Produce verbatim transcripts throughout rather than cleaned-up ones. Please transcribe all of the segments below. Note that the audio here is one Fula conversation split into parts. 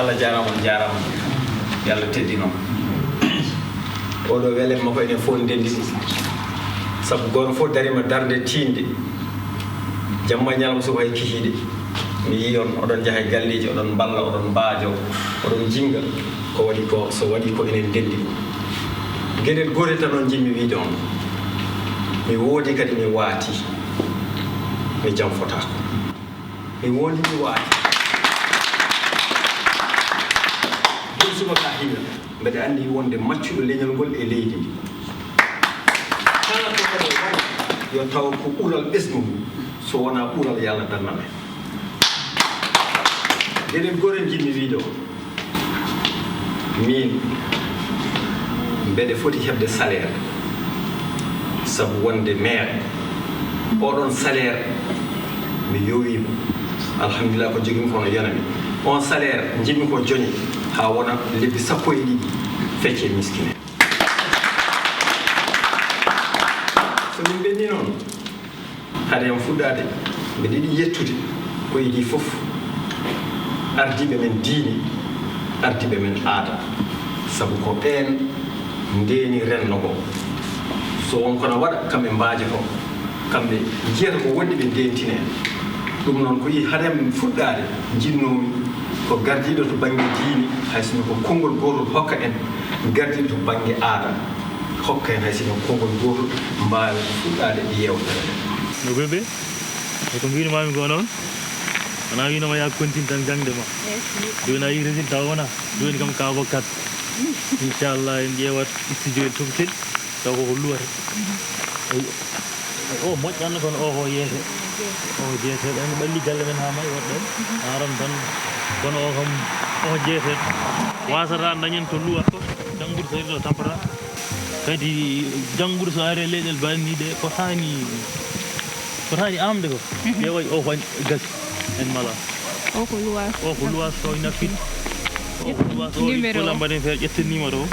Allah jaaraama, on jaaraama. Yo Allah teddin on. Oɗo wele makko enen fof ndenndi ɗum. Sabu gooto fof dariima darnde tiiɗnde. Jamma e ñalawma suka hay kikiiɗe. Mi yii on, oɗon njaha e galleeji, oɗon mballa, oɗon mbaajo, oɗon jinnga. Ko waɗi ko, so waɗi ko enen ndenndi ɗum. Geɗel gootel tan on njiɗmi wiyde on. Mi woodi kadi mi waati. Mi janfotaako. Mi woodi mi waati. Ɗum subaka hina, mbeɗa anndi wonde maccuɗo leñol ngol e leydi ndi. Kala ko mbeɗa waɗa, yo taw ko ɓural ɓesngu ngu, so wonaa ɓural, yo Allah dannan en. Geɗel gootel njiɗmi wiyde on. Min, mbeɗe foti heɓde salaire, sabu wonde maire. Oɗon salaire, mi yowiima. Alhamdulillah, ko jogimi ko no yonami. On salaire, njiɗmi ko joñe, haa wona lebbi sappo e ɗiɗi, fecce miskine. So min ɓenni noon, hade am fuɗɗaade, mbeɗa yiɗi yettude ko idii fof ardiiɓe men diine, ardiiɓe men aada, sabu ko ɓeen ndeeni renndo ngo. So won ko na waɗa, kamɓe mbaajoto, kamɓe njiyata ko woɗɗi, ɓe ndeentina en. Ɗum noon, ko idii hade am fuɗɗaade, njiɗnoomi ko gardiiɗo to bannge diine, hay sinno ko konngol gootol hokka en, gardiiɗo to bannge aada. Hokka en hay sinno konngol gootol, mbaawen fuɗɗaade yeewtere. No bébé, e ko mbiinoo maa mi ko noon, wonaa wiinoo ma yaa kontin tan jaŋde ma. Jooni a yii résultat o wona, jooni kam ka avocat. Inchallah en ƴeewat studio el toftel, taw koko luwata. Eyi. O moƴƴan kono o ko yeete. O ko jeete, ɓen ɓalli galle men haa may waɗɗen. Aran tan, kono o kam, o ko jeete. Wasata dañen to luwata to, janngude so ari to tampata. Kadi janngude so ari e leyɗeele banni ɗe, fotaani, fotaani amde ko. Ƴeewa o ko gasi, en mala. O ko luwaas. O ko luwaas, o ina fit. O ko luwaas, o numéro. Ippola mbaɗen feere, ƴetten numéro o.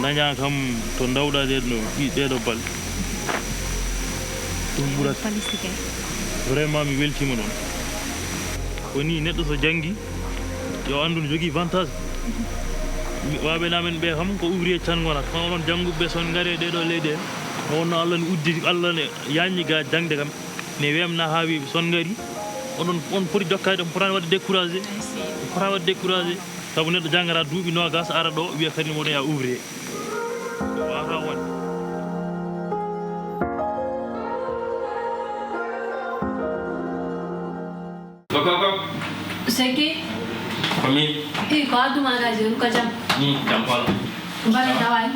Daña kam to ndawɗa ɗe ɗo, ɗi, ɗe ɗo balɗe. Ɗum ɓurat. Palisike. Vraiment mi weltima noon. Ko ni neɗɗo so janngi, yo anndu no jogii vantage. Mi, waaɓe amen ɓe kam ko ouvrier tan ngonata. Kono onon jannguɓe ɓe, so on ngari e ɗee ɗoo leyɗe, mo wonno Allah ne uddi, Allah ne yaññi ga jaŋde kam, ne weemna haa weeɓi. So on ngari, oɗon, on poti jokkaade, on potaani waɗde découragé. On potaani waɗde découragé. Sabu neɗɗo janngata duuɓi noogas, ara ɗo, wiya kadi mo wonno ya ouvrier. Ko waawata wonde. Ko, ko, ko. Seki. Ko min. I, ko addu ma ga joni ko jam. Ni, jam kono. Mbaɗa dawal.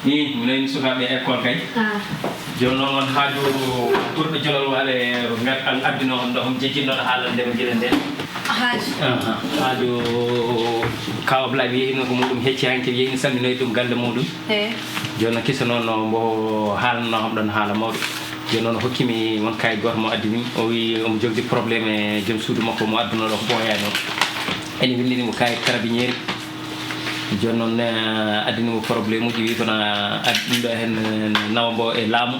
Ni, mi nani sukaaɓe école kay. Ah. Jooni noon won haaju ɓurɗo jolol waale ngar an addino on ɗo hom jejjinnoɗo haalande mo gila nden. Haaju. Aha. Haaju Kaw Ablaye yehi no ko muɗum hecci hanki yehi no salminoy ɗum galle muɗum. Eh. Jooni noon kisa noon no mbo haalno hom ɗon haala mawɗo. Jooni noon o hokkimi won kayit gooto mo addini. O wi omo jogdi problème e joom suudu makko mo adduno ɗo ko ɓooyaani o. Ene winndini mo kayit carabinieri. Jooni noon, eh, addini mo problème uji, wi kono ad-, ɗum ɗo heen, eh, nawa mbo e laamu.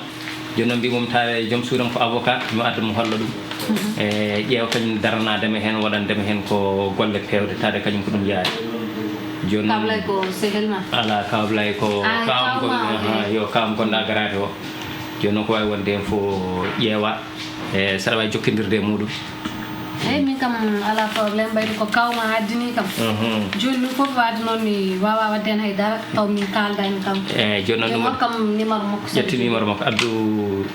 Jooni noon mbi mum tawa e joom suudu am ko avocat, mi adda mo holla ɗum. Mhm. E ƴeewa kañum daranaade mi heen, waɗande mi heen ko golle peewɗe, taade kañum ko ɗum yaari. Jooni noon Kablay ko sehel ma? Alaa, Kablay ko ah, kawam ko, kawam ma, aha, ok. Yo, kawam gonɗo a garaade o. Jooni noon ko waawi wonde heen fof ƴeewa. E saɗa waawi jokkondirde e muɗum. Eyi, min kam alaa problème, mbaydi ko kawma addini kam. Mhm. Jooni min fof waade noon mi waawaa waɗde heen hay dara, taw min kaaldaani kam. Eyi, jooni noon numéro, kam numéro makko, ƴetti numéro makko, addu,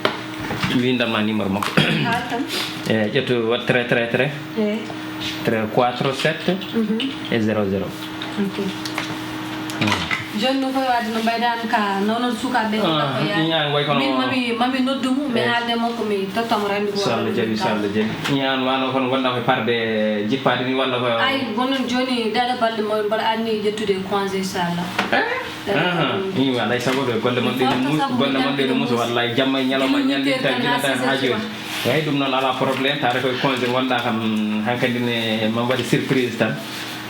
winndam ma numéro makko. Haa tan. Eyi, ƴettu waɗ treize treize treize. Eyi. Treize quatre sept. Mhm. E zéro zéro. Ok. Hmm. Jooni noon koye waɗde no mbayɗa an ka nawnoto sukaaɓe ɓe. Ah, ko yaa. Ñaan way kono min mami, mami noddu mo, mi eh, haalde makko, mi totta mo rendez-vous. So Allah jaɓi, so Allah jaɓi. Ñaan wano kono gonɗa koye parde jippaade ni walla ko? Ay, bonon jooni ɗeɗo balɗe mo mbaɗa anni ƴettude congé, inchallah. Eh? Eh, aha. Ɗum. Min alay sago ɗo golle mon ɗe no mus-, golle mon ɗe no musa, wallay jamma e ñalawma ñande tan gila tan haa jooni. Eyi, ɗum noon alaa problème, taade koye congé ngonɗa kam, hankadi ne ma waɗi surprise tan.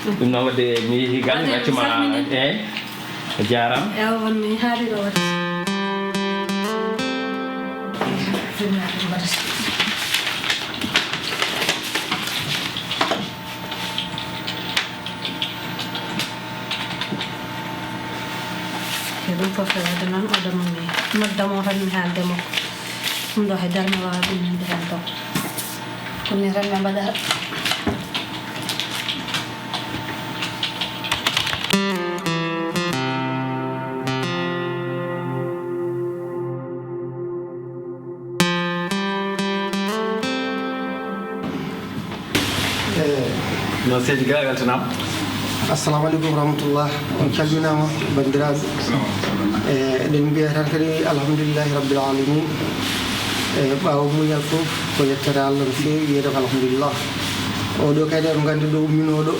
Ɗum noon waɗde mi yehi gal, mi accuma, eyi, a jaaraama. Ewa, won mi haali ɗo waɗde. Ɗum fof ko waɗde noon, o damo mi, noddamo tan mi haalde mo. Ɗum ɗo hay darma waawa ɗum nande heen taw. Ko ni tan mi mbaɗata. No seydi ga weltanama. Assalamu aleykum wa rahmatullah. On calminama, bandiraɓe. E eɗen mbiya tan kadi alhamdulillahi rabbil alamin. E ɓawo muñal fof ko yettere Allah no fewi, wiyede ko alhamdulillah. Oɗo kadi eɗen gandi ɗo umminoɗo,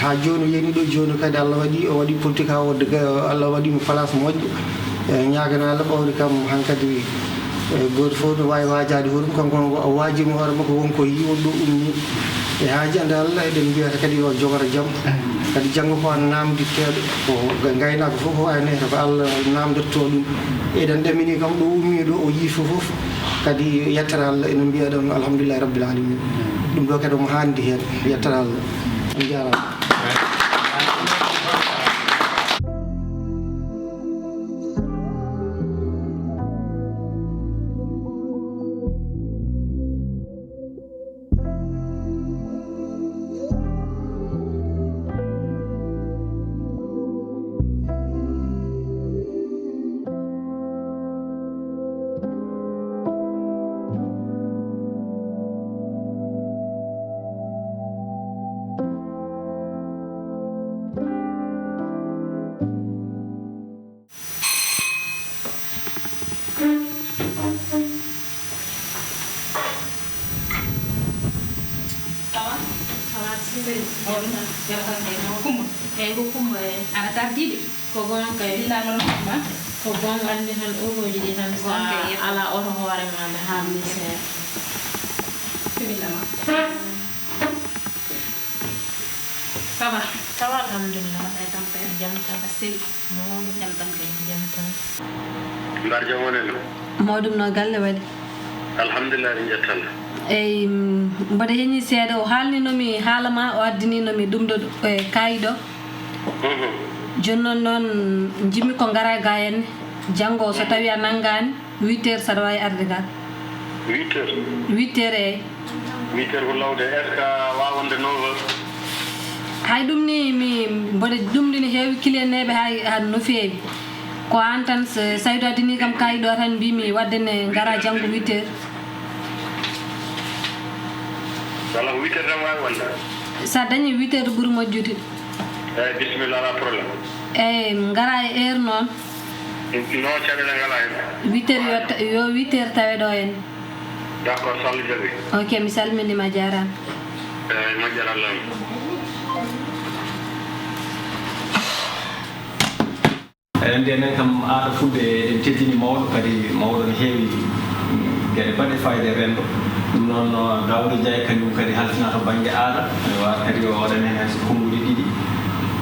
ha joni o yeeni ɗo joni kadi Allah waɗi o waɗi politique ha o dega Allah waɗi mo place moƴƴo. E ñagana Allah ɓawri kam hankadi. E goto fof no wawi wajade hoɗum, kanko o wajima hoore makko won ko yi won ɗo ummi. E haaji ande Allah eɗen mbiyata kadi yo jogoro jaam. Kadi janggo ko an namditteɗo ko gaynako fof ko wawi nehata ko Allah namdotto ɗum. Eɗen ɗamini kam ɗo ummi ɗo o yi fof fof. Kadi yettere Allah ene mbiya ɗon alhamdulillahi rabbil alamin. Ɗum ɗo kadi omo handi hen yettere Allah. On jarama. Eyi, ko Kumba, eyi. Aɗa tardii de. Ko goonga kay. Bisimilla ma. Ko goonga, anndi tan, oɗooji ɗi tan, so a alaa oto hoore ma, nde haalni seeɗa. Bisimilla ma. Ça va? Ça va, alhamdulillah. Mbaɗɗa e tampere? Jam tan. A selli? Mawɗum. Jam tan kay. Jam tan. Mbar jam wonani ma. Mawɗum, no galle waɗi? Alhamdulillah, min ƴettalla. Eyi, mboɗo heñi seeɗa. O haalnino mi haala ma, o addinino mi ɗum ɗo, e, kaayi ɗo. Mhm. Jooni noon, noon njiɗmi ko ngaraa ga henne. Janngo, so tawii a nanngaani, huit heures, saɗa waawi arde ga. Huit heures? Huit heures, eyi. Huit heures ko lawde. Est-ce que a waawaa wonde neuf heures? Hay ɗum ni, mi, mboɗo, ɗum ɗi ne heewi kiliyaneeɓe hay, hay no feewi. Ko aan tan, so, Saydu addinii kam kaayi ɗo tan, mbiymi waɗde ne ngaraa janngo huit heures. Walla ko huit heures tan waawi wonde? So a dañii huit heures ɓuri moƴƴude. Eyi, bisimilla, alaa problème. Eyi, ngaraa e heure noon. No caɗeele ngalaa heen? Huit heures yo ta-, yo huit heures tawe ɗo heen. D'accord, so Allah jaɓii. Ok, mi salminiima, a jaaraama. Eyi, moƴƴere Allah. Eyi, ndeen kam aada fulɓe eɗen teddini mawɗo, kadi mawɗo ne heewi geɗe baɗɗe fayida e renndo. Ɗum noon, Daawuda Njaay kañum kadi halfinaa to bannge aada, ewa, kadi o waɗan heen hay so konnguɗi ɗiɗi.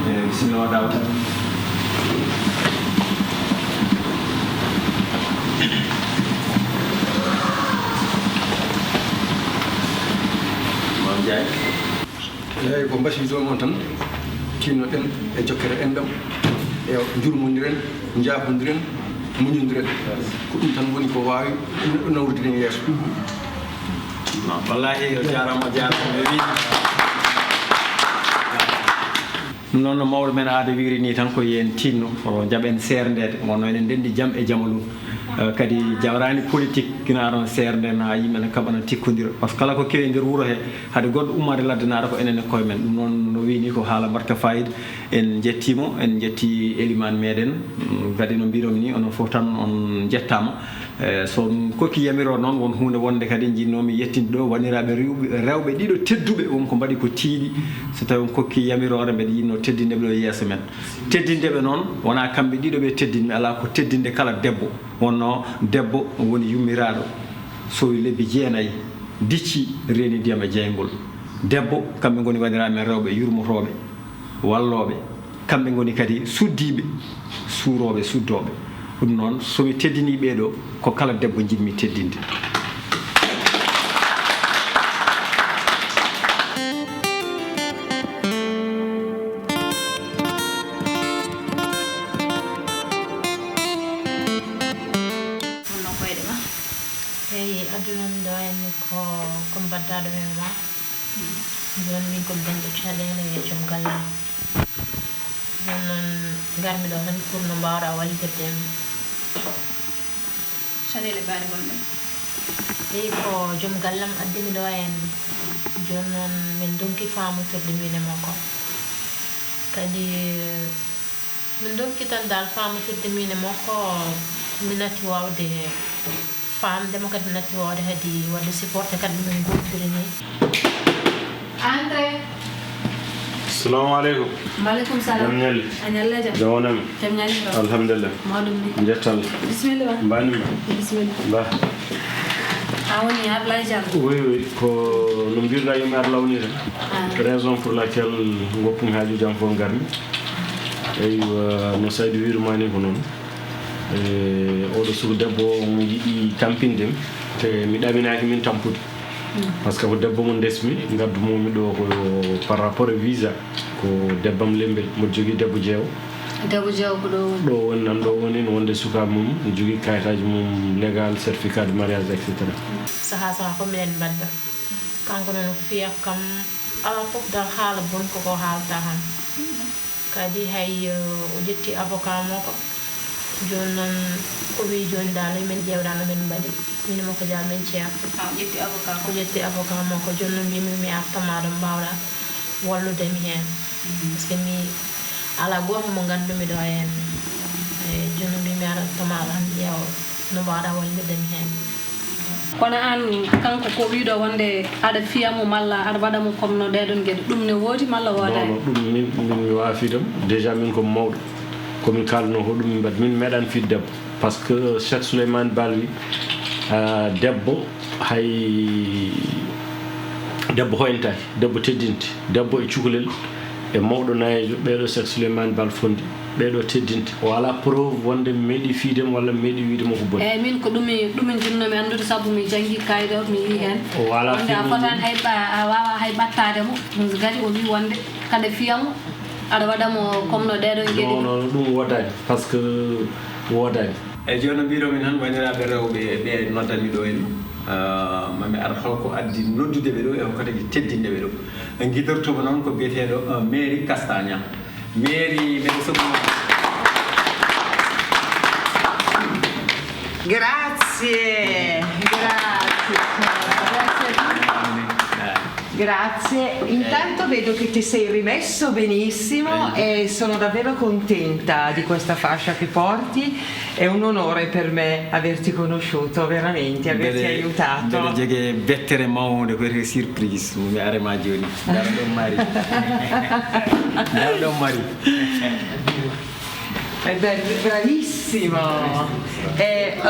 Eyi, bisimilla ma Daawuda. Maam Njaay. Eeyi, ko mbasiyɗo mon tan, tinnoɗen e jokkere enɗam, e njurmondiren, njaafondiren, muñondiren. Ko ɗum tan woni ko waawi neɗɗo nawrude en yeeso. Wallahi, o jaaraama, o jaaraama, mi wii. Ɗum noon no mawɗo men aada wiiri ni tan, ko yo en tinno, o jaɓen seerndeede, wonno eɗen ndenndi jam e jamalu. Eh, kadi jawraani politique, kina aron seernde na yimɓe na kaɓana tikkondira. Par ce que kala ko kewi e nder wuro he, hade goɗɗo ummaade ladde naata ko enen e koye men. Ɗum noon no wii ni ko haala mbaɗka fayida. En njettii mo, en njettii elimaan meɗen. Mm, kadi no mbiiron ni, onon fof tan on njettaama. Eh, so on kokki yamiro noon, won huunde wonde kadi njinnoomi yettinde ɗo, wanndiraaɓe rewɓe, rewɓe ɗiɗo tedduɓe, won ko mbaɗi ko tiiɗi. So tawi on kokki yamiroore, mbeɗa yinnoo teddinde ɓe ɗo yeeso men. Teddinde ɓe noon, wonaa kamɓe ɗiɗo ɓe teddinmi, alaa ko teddinde kala debbo. Wonno debbo woni yummiraaɗo, sowi lebbi jeenayi, dicci, reeni ndiyam e jeyngol. Debbo, kamɓe ngoni wanndiraaɓe men rewɓe yurmotooɓe, wallooɓe. Kamɓe ngoni kadi suddiiɓe, suurooɓe, suddooɓe. Ɗum noon, so mi teddinii ɓee ɗoo, ko kala debbo njiɗmi teddinde. Aduna mi ɗo henni ko, ko mbaddaɗo men ma. Jooni min ko mi dañɗo caɗeele e joom galle am. Jooni noon ngarmi ɗo tan pour no mbaawɗa wallirde mi. Caɗeele mbaɗe honɗe? Eyi, ko joom galle am addimi ɗo henni. Jooni noon min ndonki faamatorɗe min e makko. Kadi Min ndokki tan dal faamatirde min e makko, mi natti waawde faamde mo, kadi mi natti waawde kadi waɗde supporté kadi no min ngootiri ni. Entrée. Salamu aleykum. Maaleykum salam. Jam ñalli. A ñalla jam. Jam wonami. Jam ñalli ro. Alhamdulillah. Mawɗum ni. Njettal. Bisimilla wa. Mbanima. Bisimilla. Ba. A woni Ablaye Diallo. Oui, oui. Ko no mbirɗa yo mi ar lawnire. Ah. Raison pour laquelle ngoppumi haaju jam fof ngarmi. Eywa, no Saydu wirma ni ko noon. E oɗo suku debbo o mo yiɗi kampinde mi. Te mi ɗaminaaki min tampude. Parce que ko debbo mo ndesmi, ngaddumomi ɗo ko par rapport e visa. Ko debbam lembel, mboɗo jogii debbo jeewo. Debbo jeewo ko ɗo woni. Ɗo woni nan ɗo woni no wonde sukaaɓe mum, no jogii kayitaaji mum légal, certificat de mariage, et cetera. Sahaa sahaa fof minen mbadda. Kanko noon o fiya kam alaa fof dal haala bon koko haalta kam. Kadi hay o ƴetti avocat makko. Jooni noon ko wi jooni dal min ƴeewɗa no min mbaɗi. Min e makko jaa min ceer. A ƴetti avocat ko ƴetti avocat makko. Jooni noon mbimi mi artama ɗo mbawɗa wallude mi heen. Parce que mi alaa gooto mo nganndumi ɗo heen. Eyi, jooni noon mbimi artama ɗo han ƴeewa no mbawɗa wallirde mi heen. Kono aan kanko ko wiiɗo wonde aɗa fiya mo malla aɗa waɗa mo comme no ɗeɗon geɗe ɗum ne woodi malla woodaani? Non, non, ɗum min min mi waawa fiide mo. Déjà min ko mawɗo. Ko min kaalduno ko ɗum min mbaɗi. Min meeɗan fiide debbo. Parce que Cheikh Souleymane Baal wi debbo hay debbo hoyntaki, debbo teddinte, debbo e cukalel e mawɗo nayeejo, ɓeɗo Cheikh Souleymane Baal fondi, ɓeɗo teddinte. O ala preuve wonde mi meeɗi fiide mo walla mi meeɗi wiide mo ko boni. Eyyi, min ko ɗum ɗum min jinnomi anndude sabu mi janngi kayit o mi yii heen. O ala Wonde a firnde. Fotaani hay ɓa- a waawa hay ɓattaade mo. Gati o wi wonde kaɗa fiya mo aɗa waɗa mo comme no ɗeɗon geɗe. Non, non, ɗum woodaani, parce que woodaani. Eyyi, jooni no mbiɗon min han wanndiraaɓe rewɓe ɓe noddami ɗo en, ah, mami ar holko addi noddude ɓe ɗo e holko tagi teddinde ɓe ɗo. En gidortoma noon ko biyeteeɗo ah, Mary Castagna. Mary, mbeɗa sokkuno. Grazie, grazie. Grazie. Intanto vedo che ti sei rimesso benissimo e sono davvero contenta di questa fascia che porti. È un onore per me averti conosciuto, veramente, averti aiutato. Mbeɗa jogii bettere mawnde ko wiyetee surprise mo mi arema jooni. Ndara ɗon mari. Ndara ɗon mari. Eh beh, bravissimo. Eh, eh,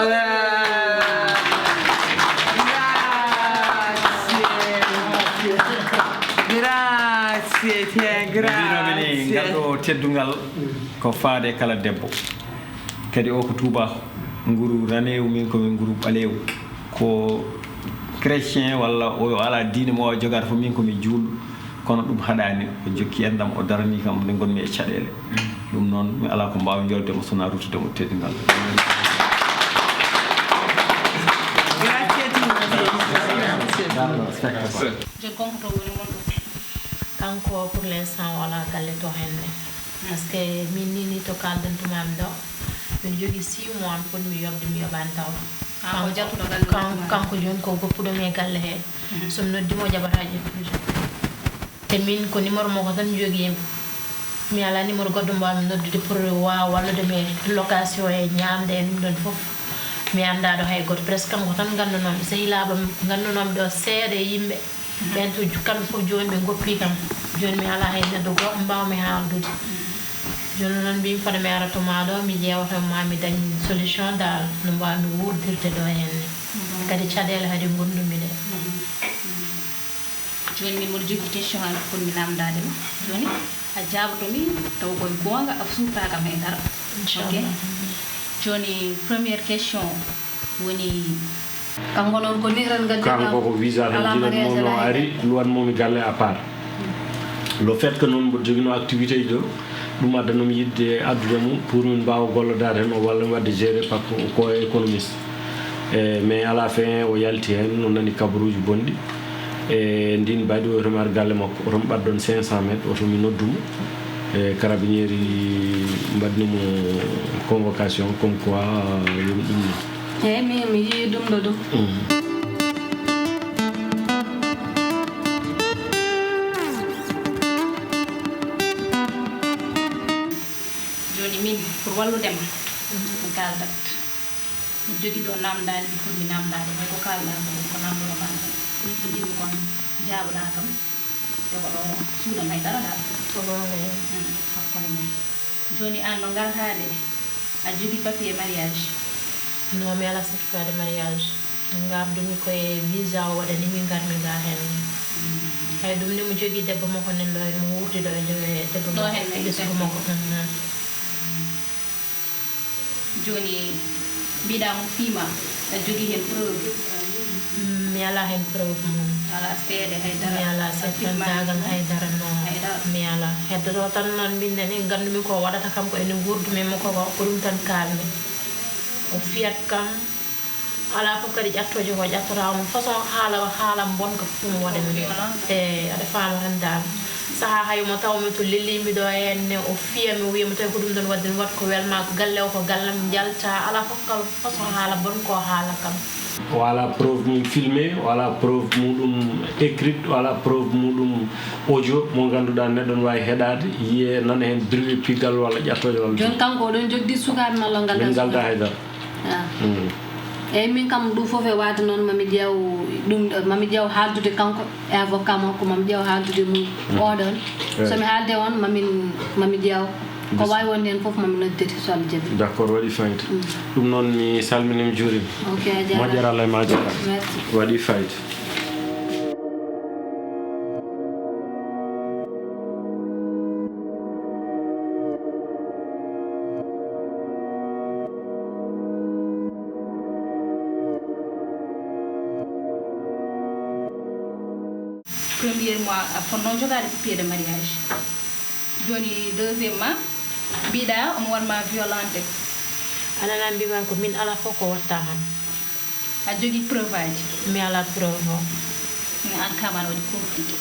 grazie. Grazie, ti è, Mbinomi ni ngal grazie. Ɗo teddungal ko faade kala debbo. Kadi o ko tuubaaku. Nguru raneewu, min ko min nguru ɓaleewu. Ko chrétien walla o alaa diine mo o jogaata fof, min ko mi juulɗo. Kono ɗum haɗaani, o jokki enɗam, o daranii kam nde ngonmi e caɗeele. Ɗum noon mi alaa ko mbaawmi yolde mo so wonaa ruttude mo teddungal. Grazie a tutti. Jooni kanko to woni mon ɗo? Kanko pour l'instant o alaa galle to henne. Parce que min ni ni to kaldantuma mi ɗo, miɗo jogii six mois mi foti mi yoɓde mi yoɓaani taw. Ah, o jattuɗo galle Kan- kanko jooni ko goppuɗo mi e galle he. So mi noddi mo o jaɓata ƴettude. Te min ko numéro makko tan mi jogii. Mi alaa numéro goɗɗo mbawmi noddude pour waawa wallude mi e location e ñaamde e ɗum ɗon fof. Mi anndaa ɗo hay gooto, presque kanko tan nganndunomi, sehilaaɓe am nganndunomi ɗo seeɗa e yimɓe. Ɓeen to ju- kamɓe fof jooni ɓe ngoppi kam. Jooni mi alaa hay neɗɗo goɗɗo mbawmi haaldude. Jooni noon mbimi fota mi ara to ma ɗo, mi ƴeewa to ma mi dañ solution dal no mbawmi wuurdirde ɗo henne. Kadi caɗeele kadi ngondumi ɗe. Jooni min mboɗo jogii question hannde ko mi namdaade ma. Jooni a jaaboto mi taw koye goonga a suuɗtaa kam hay dara. Ok. Jooni première question woni kanko noon ko niran ngaddi Kanko ko visa tan jiɗat mo no ari luwan mo mi galle à part. Le fait que noon mboɗo jogino activité ji ɗo, ɗum addanum yiɗde addude mum pour min mbaawa gollodaade heen o walla mi waɗde gérer par ce que ko économiste. E mais à la fin o yalti heen, o nani kabaruuji bonɗi. E ndin mbaɗi o remaire galle makko, oto mi ɓaddan cinq cent mètres, oto mi noddu mo. E carabinieri mbaɗni mo convocation comme quoi, yoni ɗum ni. Eeyi, mi mi yii ɗum ɗo ɗum. Jooni min, pour wallude ma, mi kaaldat. Mi jogii ɗo naamndaali ɗi foti mi naamndaade, hay ko kaalɗaa ko, ko naamndoɗaa ma. Ko njiɗmi kon, jaaboɗaa kam, te ko ɗo suuɗan hay dara dal. Ko goonga, eey. Mm, hakkunde men. Jooni aan no ngartaa de, a jogii papier mariage? Non, mi alaa certificat de mariage. Ngardumi ko e visa o waɗani min, ngarmi ga heen. Hay ɗum ni, mo jogii debbo makko nen ɗo heen, mo wuurdi ɗo e jogo e debbo Ɗo makko, heen e ɓesngu makko. Mhm. Jooni, mbiɗa mo fiima, a jogii heen preuve? Mm, mi alaa heen preuve mum. Alaa seede hay dara? Mi alaa seede tan, daagal hay dara, non. Hay dara? Mi alaa. Heddoto tan noon, min nani, ngandumi ko o waɗata kam, ko ene nguurdumi e makko ko, ko ɗum tan kaalmi. O fiyat kam, alaa fof kadi ƴattooje ko ƴattata mo, façon haala, haala bonka fof mo waɗa mi. Violent. Eeyi, aɗa faama tan dal. Sahaa hay mo taw mi to lelii mi ɗo heen ne, o fiya mi, o wiya mi tawi ko ɗum ɗoon waɗde mi waɗ ko welmaa, ko galle o ko gallam, njalta, alaa fof kala façon haala bon ko haala kam. O alaa preuve mum filmé, o alaa preuve muɗum écrite, o alaa preuve muɗum audio mo ngannduɗaa neɗɗo ne waawi heɗaade, yiyee, nana heen bruit piggal walla ƴattooje walla. Jooni kanko oɗon jogdi sukaaɓe malla o ngaldaa sukaaɓe? Min ngaldaa hay dara. Ah. Mm. Eeyi, min kam ɗum fof e waade noon, mami ƴeew ɗum, mami ƴeew haaldude kanko e avocat makko, mami ƴeew haaldude mum. Mm. Oɗon. Eeyi. So mi haalde on, mamin, mami ƴeew. Ko waawi wonde heen fof, mami noddete so Allah jaɓi. D'accord, waɗi fayida. Mm. Ɗum noon, mi salminiima, mi juuriima. Ok, a jaaraama. Moƴƴere Allah e ma jaaraama. Merci. Waɗi fayida. Premièrement, a fotnoo jogaade papier de mariage. Jooni, deuxièmement, mbiɗa omo waɗ ma violenté. A nana mbiɗa ko min alaa fof ko waɗta han. A jogii preuve aji? Mi alaa preuve o. Min an kam aɗa waɗi compliqué.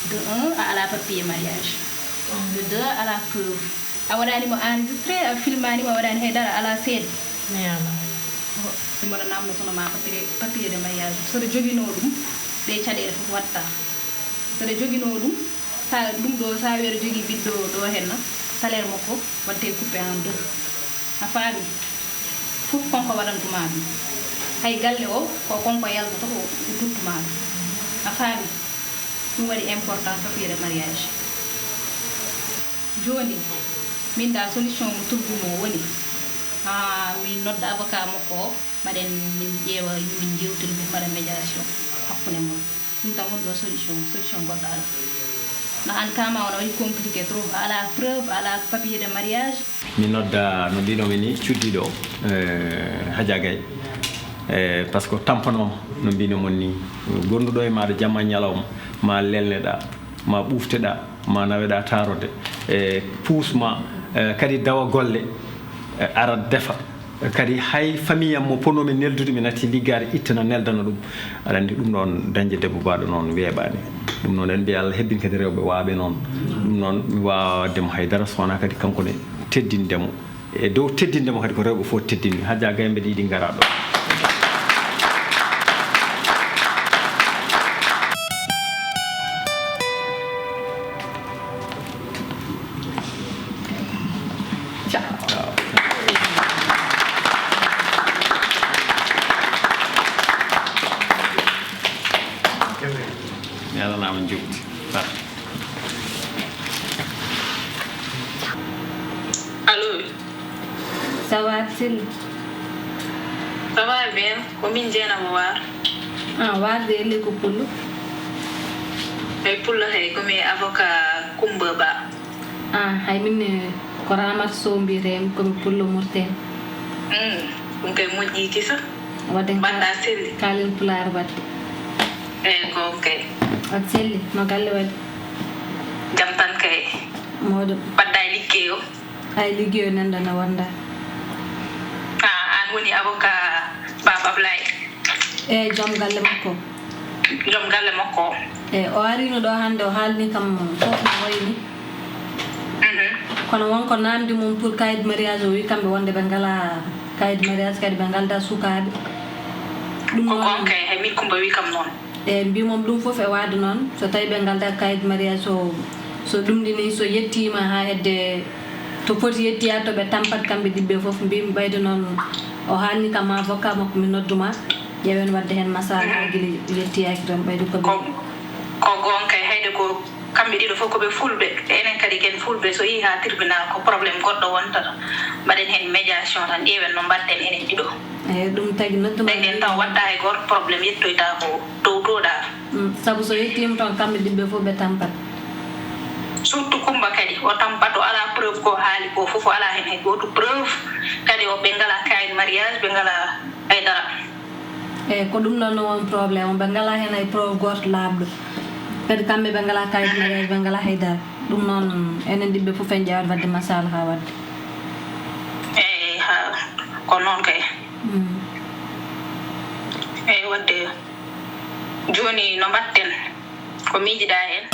De un, a alaa papier mariage. De deux, a alaa preuve. A waɗaani mo enregistré, a filmaani mo, a waɗaani hay dara, a alaa seede. Mi alaa. Ko ɗum wona naamno kono ma papier, papier de mariage. So ɗo joginoo ɗum, ɗe caɗeele fof waɗta. So ɗo joginoo ɗum, sa ɗum ɗo, sa wi aɗa jogii ɓiɗɗo ɗo henna, salaire makko waɗte coupé en deux. A faami? Fof kanko waɗantuma ɗum. Hay galle o, ko kanko yaltata, ko, ko tottuma ɗum. A faami? Ɗum waɗi important papier de mariage. Jooni, min da solution mo tuggu mo woni, haa min nodda avocat makko o, mbaɗen min ƴeewa, min njeewtira, min mbaɗa médiation hakkunde mon. Ɗum tan woni ɗo solution, solution goɗɗo alaa. No an kama on waɗi compliqué trop, a alaa preuve, a alaa papier de mariage. Mi nodda no mbinomi ni cuddiɗo o, eh, Hadja Gaye. Eh, par ce que tampanoma no mbinomi ni, gonduɗo e maɗa jamma ñalawma, ma lelneɗa, ma ɓufteɗa, ma naweɗa tarode, e puusma, eh, kadi dawa golle, eh, ara defa. Kadi hay famille am mo ponomi neldude, mi natti liggaade, ittana, neldana ɗum. Aɗa anndi ɗum ɗoon, dañde debbo baaɗo noon weeɓaani. Ɗum noon, en mbiya Allah hebbin kadi rewɓe waaɓe noon. Ɗum noon, mi waawaa waɗde mo haydara, so wonaa kadi kanko ne teddinde mo. E dow teddinde mo kadi, ko rewɓe fof teddinmi. Hajja Gaye, mbeɗa yiɗi ngaraa ɗo. Mi alanaama njuɓdi. Allo. Ça va, Sel? Ça va bien. Ko min Jeynaba Waar. Ah, Waar de, elle ko pullo? Hay pullo, hay ko mi avocat Kumba Ba. Ah, hay min, eh, ko Ramata Sow mbiyetee mi, ko mi pullo Mauritanie. Mm, ɗum kay moƴƴi kisa. Waɗde mbaɗɗa selli. Kaalen pulaar waɗde. Eyi, ko kay. Waɗ selli, no galle waɗi? Jam tan kay. Mawɗum. Mbaɗɗa e liggey o? Ay, liggey o nan ɗo no wonda. Ah, an Woni avocat Baba Ablaye. E joom galle makko. Joom galle makko o. E o arino ɗo hannde, o haalni kam fof no wayni. Mhm. Kono wonko namdi mum pour kayit mariage, o wi kamɓe wonde ɓe ngala kayit mariage, kadi ɓe ngalda sukaaɓe. Ɗum Ko noon, gonka e hay min Kumba wi kam noon. E mbi mom ɗum fof e waade noon, so tawi ɓe ngalda kayit mariage, so so ɗumɗini, so yettiima haa hedde to foti yettiyaade, to ɓe tampat kamɓe ɗiɗi ɓe fof. Mbimi ɓayde noon o haalni kam avocat makko, mi nodduma, ƴeewen waɗde heen masala haa gila yettiyaaki toon, ɓayde ko ɓe Ko ko gonka e hayde ko kamɓe ɗiɗo fof ko ɓe fulɓe, enen kadi ken fulɓe, so yehi haa tribunal ko problème goɗɗo wontata. Mbaɗen heen médiation tan, ƴeewen no mbaɗten enen ɗiɗo. Eyi, ɗum tagi nodduma. Ɓeyden taw waɗta hay gooto problème, yettoyta ko towtoɗa. Mm, sabu so yettiima toon kamɓe ɗiɗi ɓe fof ɓe tampat. Surtout Kumba kadi o tampat, o alaa preuve ko haali ko fof, o alaa heen hay gooto preuve. Kadi o ɓe ngalaa kayit mariage, ɓe ngalaa hay dara. Eyi, ko ɗum ɗoon no won problème o, ɓe ngalaa heen hay preuve gooto laaɓɗo. Kadi kamɓe ɓe ngalaa kayit mariage, ɓe ngalaa hay dara. Ɗum noon enen ɗiɗi ɓe fof en ƴeewat waɗde masala haa waɗde. Eyi, ha ko noon kay. Mm. Eyi, waɗde jooni no mbaɗten, ko miijiɗaa heen?